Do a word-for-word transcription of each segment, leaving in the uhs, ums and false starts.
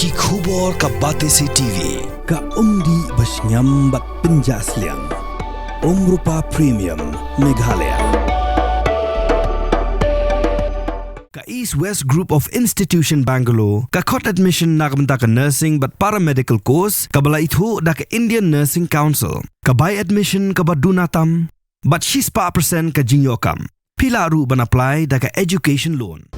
Ki khubor ka Batesi T V, ka umdih ba shngiam bad pynjah sliang. Umrupa Premium, Meghalaya. Ka East West Group of Institution Bangalore, ka khot admission na ka bynta ka nursing bad paramedical course, kaba la ithuh da ka Indian Nursing Council, ka bai admission kaba duna tam, bad shispah percent ka jingïoh kam. Phi lah ruh ban apply da ka education loan.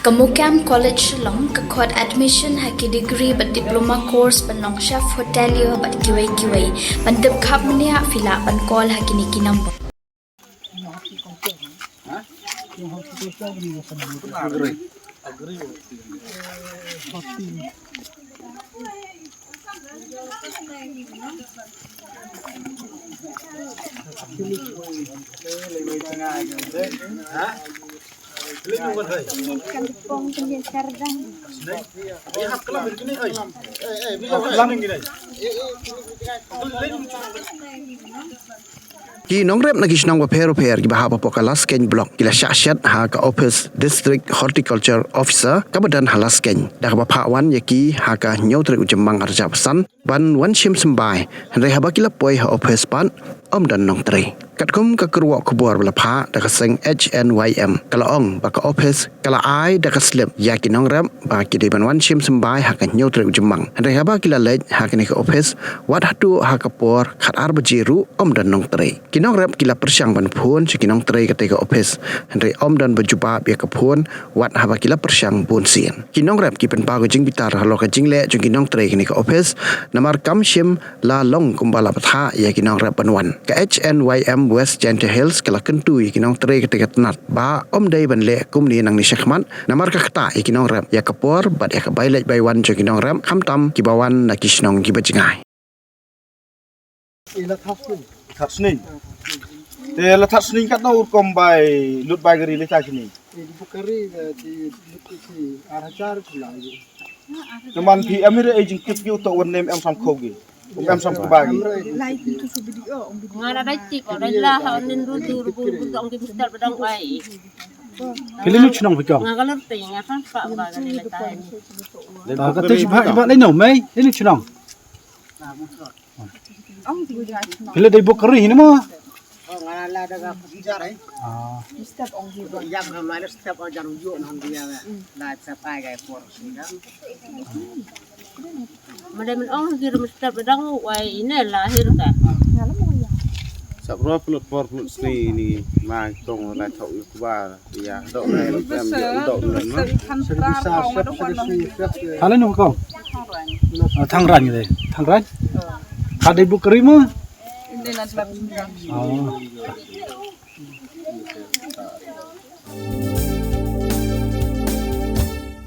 Ka Mukam College Shillong ka khot admission ha ki degree bad diploma course ban long chef hotelier bad kiwei kiwei. Ban tip khapmniah phi lah ban call ha kine ki number. Ki nongrep na ki shnong bapher bapher kiba hap hapoh ka Laskeiñ Block ki la shah shet ha ka ophis District Horticulture Officer kaba don ha Laskeiñ, da kaba phah wan ïa ki ha ka hynñiew tarik u Jymmang arhajar arphew san ban wan shim symbai, hynrei haba ki la poi ha ophis pat ym don nongtrei. Katkum ka kyrwoh khubor ba la phah da ka seng H N Y M, ka la ong ba ka ophis ka la ai da ka slip ïa ki nongrep ba ki dei ban wan shim symbai ha ka hynñiew tarik u Jymmang, hynrei haba ki la leit ha kane ka ophis, wat haduh ha ka por khatar baje ruh ym don nongtrei. Ki nongrep ki la pyrshang ban phone sha ki nongtrei katei ka ophis, hynrei ym don ba jubab ïa ka phone wat haba ki la pyrshang bunsien. Ki nongrep ki pynpaw ka jingbitar halor ka jingleh jong ki nongtrei kane ka ophis, namar kam shym la long kumba la bthah ïa ki nongrep ban wan. Ka H N Y M West Jaintia Hills ka la kyntu ïa ki nongtrei katei ka tnat ba ym dei ban leh kumne nangne shakhmat, namar ka ktah ïa ki nongrep ïa ka por bad ïa ka bai leit bai wan jong ki nongrep, khamtam kiba wan na ki shnong kiba jngai. Thad sneng. Te la thad sneng katno rukom bai lut bai gari leit ta kine. Te man phi em ire ei jingtip ki u to wan nem em sam kho gi. Em sam kho ba gi. Nga la dai tip, dai la ha nin ru ru ru ru ong ki mister badang ai. Kili nu chnong phi kong. Nga ka ler te nga kan pa ba gari leit ta. Ka te ba ba le no mei, kili chnong. Phi la dei buk kari hini mo? Ah. Made men ong hir mestep dang wai ine la hir ka. Sap ro plut por plut sni ni ma tong la thok yu kbar. Hala nu kong. Ah, Thang Rang de. Thang Rang. Ka dei buk kari mo? Oh.